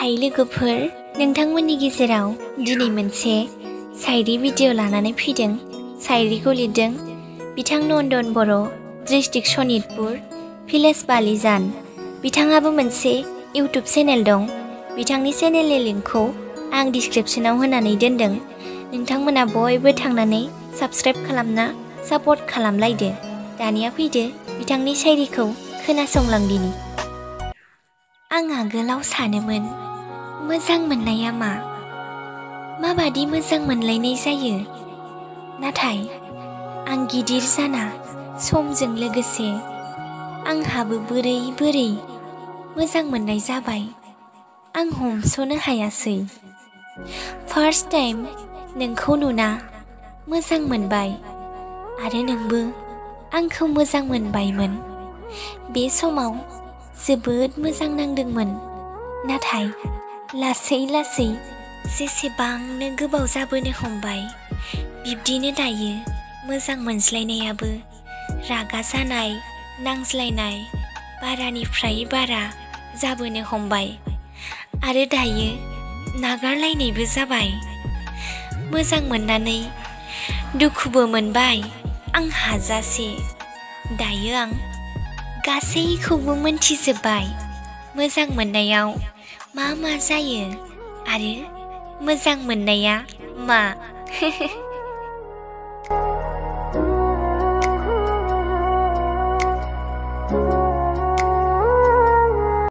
हाय लोगोफोर, नोंथांमोननि गेजेराव दिनै मोनसे शायरी भिडिअ लानानै फैदों। शायरीखौ लिरदों बिथां नन्दन बर', डिस्ट्रिक्ट सनितपुर, भिलेज बालिजान। बिथाङाबो मोनसे इउटुब चेनेल दं। बिथांनि चेनेलनि लिंकखौ आं डिसक्रिप्शनाव होनानै दोनदों। नोंथांमोना बयबो थांनानै साबस्क्राइब खालामना सापर्ट खालामलायदो। दानिया फैदो बिथांनि शायरीखौ खोनासंलांदिनि। आं आगोलाव सानोमोन मोजां मोननाया माबादि मोजां मोनलायनाय जायो, नाथाय आं गिदिर जाना समजों लोगोसे आंहाबो बोरै बोरै मोजां मोननाय जाबाय, आं हमस'नो हायासै। फार्स्ट टाइम नोंखौ नुना मोजां मोनबाय आरो नोंबो आंखौ मोजां मोनबायमोन। बे समाव जोबोद मोजां नांदोंमोन, नाथाय लासै लासै जेसेबांनो गोबाव जाबोनो हमबाय, बिब्दिनो दायो मोजां मोनज्लायनायाबो रागा जानाय, नांज्लायनाय बारानिफ्राय बारा जाबोनो हमबाय आरो दायो नागारलायनायबो जाबाय। मोजां मोननानै दुखुबो मोनबाय आं हाजासे। दायो आं गासैखौबो मोनथिजोब्बाय, मोजां मोननायाव मा जायो आरो मोजां मोननाया मा।